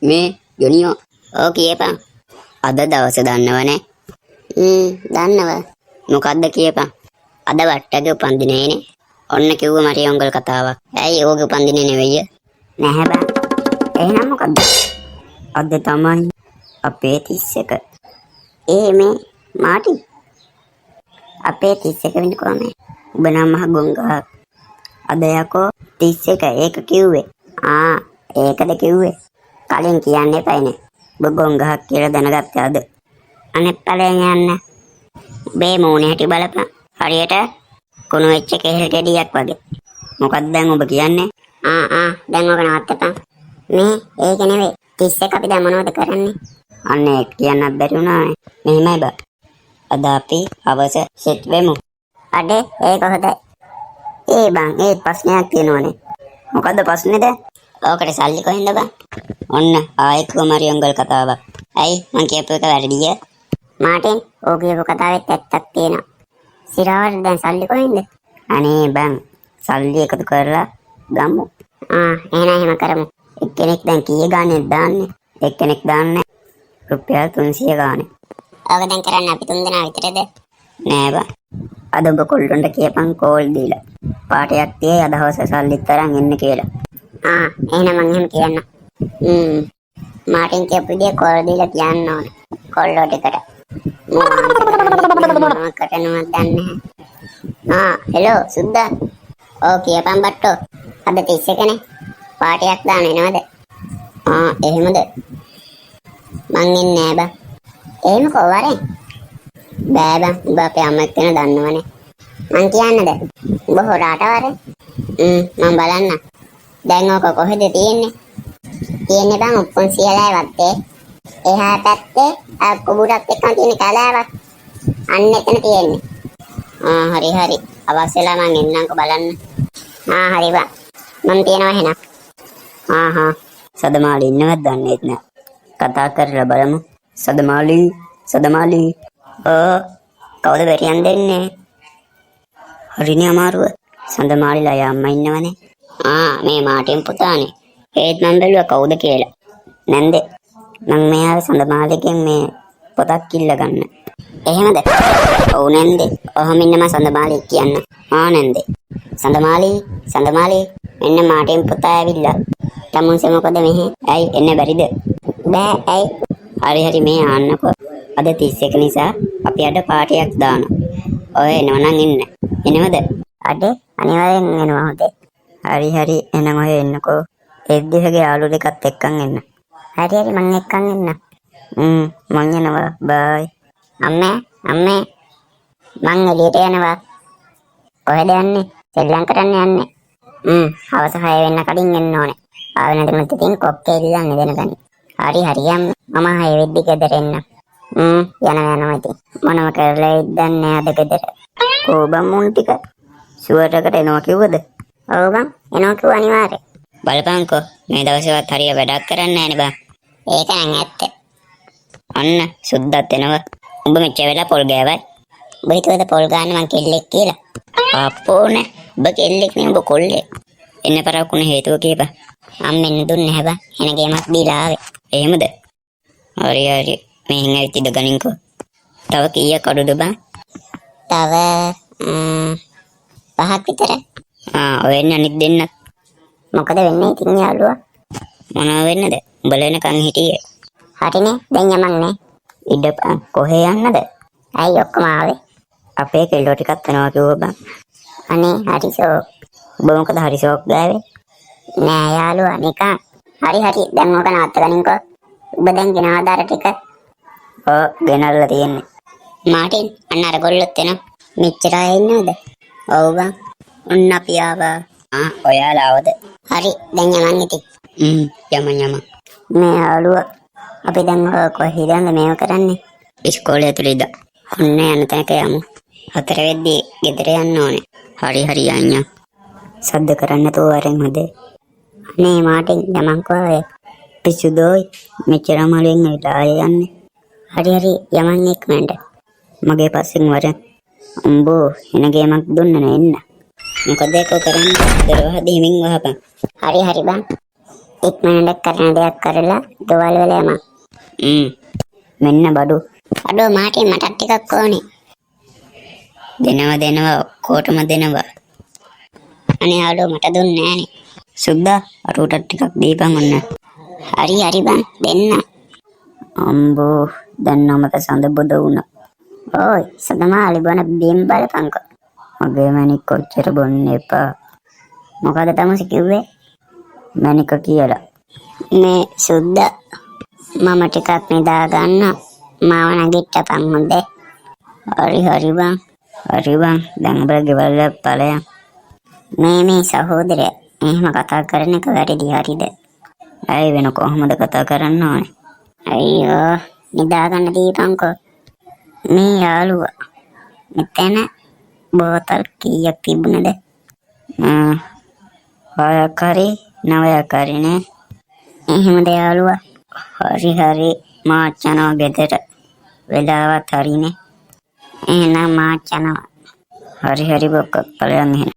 මේ ජොනියෝ. ඔව් කියපන්. අද දවස දන්නවනේ. දන්නවා. මොකද්ද කියපන්. අද වට්ටගේ උපන්දිනේනේ. ඔන්න කිව්ව මරියොංගල් කතාවක්. ඇයි ඕගේ උපන්දිනේ නෙවෙයි? නැහැ බං. එහෙනම් මොකද්ද? අද තමයි අපේ 31. ඒ මේ මාටි අපේ 31 වෙනි කොහමද? ඔබ නම් මහ ගොංගහක්. අද යකෝ 31 ඒක කිව්වේ. ආ ඒකද කිව්වේ. කලින් කියන්න එපයිනේ. ඔබ ගොංගහක් කියලා දැනගත්තේ අද. අනෙක් ඵලයෙන් යන්න. ඔබේ මූණේ හැටි බලපන්. හරියට කුණු වෙච්ච කෙහෙල් ගෙඩියක් වගේ. මොකක්ද දැන් ඔබ කියන්නේ? ආ ආ දැන් ඔක නවත්තපන්. මේ ඒක නෙවෙයි. 31 අපි දැන් මොනවද කරන්නේ? අන්න ඒක කියන්නත් බැරි වුණානේ. මෙහෙමයි බා. අද අපි හවස සෙට් වෙමු. අඩේ ඒක හොඳයි. ඒ බං ඒත් ප්‍රශ්නයක් තියෙනවනේ. මොකද්ද ප්‍රශ්නේද? ඕකට සල්ලි කොහෙන්ද බං? ඔන්න ආයෙත් කොමරියොංගල් කතාවක්. ඇයි මං කියපු එක වැරදිය? මාටින් ඕ කියපු කතාවෙත් ඇත්තක් තියෙනවා. සිරාවට දැන් සල්ලි කොහෙන්ද? අනේ බං සල්ලි එකතු කරලා ගමු. ආ එහෙනම් එහෙම කරමු. එක්කෙනෙක් දැන් කීය ගානේද දාන්නේ? එක්කෙනෙක් දාන්නේ රුපියල් 300 ගානේ. ඕක දැන් කරන්න අපි තුන්දෙනා විතරද? නෑ බං. අද ඔබ කොල්ලොන්ට කියපන් කෝල් දීලා. පාටයක් තියයි අද හවස සල්ලිත් අරන් එන්න කියලා. ආ එහෙනම් මං එහෙම කියන්න. මාටින් කියපු විදිය කෝල් දීලා කියන්න ඕන. කොල්ලෝ ටිකට. මොනවා කරනවද දන්නේ නැහැ. ආ හෙලෝ සුද්දා. ඔව් කියපන් බට්ටෝ. අද 31 නේ. පාටියක් දාන්න එනවද? ආ එහෙමද? මං එන්නේ නෑ බං. එහෙම කෝ වරෙන්. බෑ බං උඹ අපේ අම්මත් වෙන දන්නවනේ. මං කියන්නද? උඹ හොරාට වරෙන්. මං බලන්න. දැන් ඕක කොහෙද තියෙන්නේ? තියෙන්නේ බං උප්පුන් සියලෑ වත්තේ. එහා පැත්තේ අර කුඹුරත් එක්කම තියෙන කැලෑවක්. අන්න එතන තියෙන්නේ. ආ හරි හරි. අවශ්‍ය වෙලා මං එන්නම්කෝ බලන්න. ආ හරි බං. මං තියනවා එහෙනම්. ආ හා සදමාලි ඉන්නවද දන්නේත් නෑ. කතා කරලා බලමු. සදමාලි සදමාලි. ඔව් කවුද බැරියන් දෙන්නේ? හරිනේ අමාරුව. සඳමාලිලා අම්මා ඉන්නවනේ. ආ මේ මාටින් පුතානේ. ඒත් මං බැලුවා කවුද කියලා. නැන්දේ මං මේ ආවේ සඳමාලිගෙන් මේ පොතක් ඉල්ල ගන්න. එහෙමද? ඔව් නැන්දේ. ඔහොම ඉන්න මං සඳමාලි කියන්න. ආ නැන්දේ. සඳමාලි සඳමාලි මෙන්න මාටින් පුතා ඇවිල්ලා. තමුන්සේ මොකද මෙහෙ? ඇයි එන්න බැරිද? බෑ ඇයි? හරි හරි මේ ආන්නකෝ. අද 31 නිසා අපි අද පාටියක් දානවා. ඔය එනවා නම් එන්න. එනවද? අඩේ අනිවාර්යෙන් එනවා හොඳේ. හරි හරි එහෙනම් ඔය එන්නකෝ. එද්දිහගේ යාළු දෙකත් එක්කන් එන්න. හරි හරි මං එක්කන් එන්න. මං යනවා බයි. අම්මේ අම්මේ මං එළියට යනවා. කොහෙද යන්නේ? සෙල්ලම් කරන්න යන්නේ. හවස 6 වෙන්න කලින් එන්න ඕනේ. ආවේ නැතිනම් ඉතින් කොක්කේ ඉල්ලන්නේ දෙනකන්. හරි හරි අම්මේ මම 6 වෙද්දි ගෙදර එන්න. යනවා යනවා ඉතින්. මොනව කරලා ඉද්දන්නේ අද ගෙදර? කෝ බං මුන් ටික ෂුවර් එකට එනවා කිව්වද? ඔව් බං එනවා කිව්වා අනිවාර්යෙන්. බලපන්කෝ මේ දවස්වලත් හරිය වැඩක් කරන්නේ නෑනේ බං. ඒක නම් ඇත්ත. අන්න සුද්දත් එනවා. උඹ මෙච්චර වෙලා පොල් ගෑවයි. උඹ හිතුවද පොල් ගන්න මං කෙල්ලෙක් කියලා? අප්පෝ නෑ. උඹ කෙල්ලෙක් නේ උඹ කොල්ලෙක්. එන්න පරක්කු වුණ හේතුව කියපන්. අම්මෙන් දුන්නේ නැහැ බං. එන ගේමක් දීලා ආවේ. එහෙමද? හරි හරි. මෙහෙන් ඇවිත් ඉඳ ගනින්කෝ. තව කීයක් අඩුද බං? තව පහක් විතර. ආ ඔය එන්නේ අනිත් දෙන්නත්. මොකද වෙන්නේ ඉතින් යාළුවා? මොනව වෙන්නද? උඹලා එනකන් හිටියේ. හරිනේ දැන් යමන් නේ. ඉඩපන් කොහේ යන්නද? ඇයි ඔක්කොම ආවේ? අපේ කෙල්ලෝ ටිකක් එනවා කිව්වා බං. අනේ හරි ෂෝක්. උඹ මොකද හරි ෂෝක් ගෑවේ? නෑ යාළුවා නිකන්. හරි හරි දැන් ඕක නවත්ත ගනින්කෝ. උඹ දැන් ගෙනාවද අර ටික? ඔව් ගෙනල්ලා තියෙන්නේ. මාටින් අන්න අර ගොල්ලොත් එනවා. මෙච්චර අය ඉන්නවද? ඔව් බං. ඔන්න අපි ආවා. ආ ඔයාලා ආවද? හරි දැන් යමන් ඉතින්. යමන් යමන්. මේ යාළුවා අපි දැන් ඔය කොහෙද මේව කරන්නේ? ඉස්කෝලේ ඇතුලේ ඉඳන්. ඔන්න යන තැනක යමු. හතර වෙද්දී ගෙදර යන්න ඕනේ. හරි හරි යන් යන්. සද්ද කරන්න නැතුව වරෙන් හොඳේ. අනේ මාටින් යමන්කෝ ඔය. පිස්සු දෝයි මෙච්චර අමාරුවෙන් ඇවිල්ලා ආයෙ යන්නේ. හරි හරි යමන් ඉක්මනට. මගේ පස්සෙන් වරෙන්. උඹෝ එන ගේමක් දුන්න නේ එන්න. මොකද ඒකෝ කරන්නේ? දොර වහදී හිමින් වහපන්. හරි හරි බං. ඉක්මනට කරන දෙයක් කරලා ගෙවල් වල යමන්. හ්ම්. මෙන්න බඩු. අඩෝ මාටි, මටත් ටිකක් ඕනේ. දෙනවා දෙනවා, ඔක්කොටම දෙනවා. අනේ යාළුවෝ, මට දුන්නේ නෑනේ. සුද්දා, අර ඌටත් ටිකක් දීපන් ඔන්න. හරි හරි බං, දෙන්න. අම්බෝ, දැන් නමක සඳ බොද වුණා. ඕයි සදමාලි, බොන බීම් බලපන්කෝ. මගේ මැණික් කොච්චර බොන්න එපා. මොකද තමුසේ කිව්වේ? මැණික කියලා. මේ සුද්දා, මම ටිකක් නිදා ගන්න. මාව නැගිට්ටපන් හොඳේ. හරි හරි බං. හරි බං, දැන් උඹලා ගෙවල් වල ඵලයන්. මේ මේ සහෝදරයා, එහෙම කතා කරන එක වැරදි, හරිද? ඇයි, වෙන කොහොමද කතා කරන්න ඕනේ? අයියෝ, නිදා ගන්න දීපන්කෝ. මේ යාළුවා, මෙතන බෝතල් කීයක් තිබුණද? හයක් හරි නවයක් හරි නේ. එහෙමද යාළුවා? හරි හරි, මාත් යනවා ගෙදර. වෙලාවත් හරිනේ. එහෙනම් මාත් යනවා. හරි හරි බොක්ක, ඵලයන් එහෙනම්.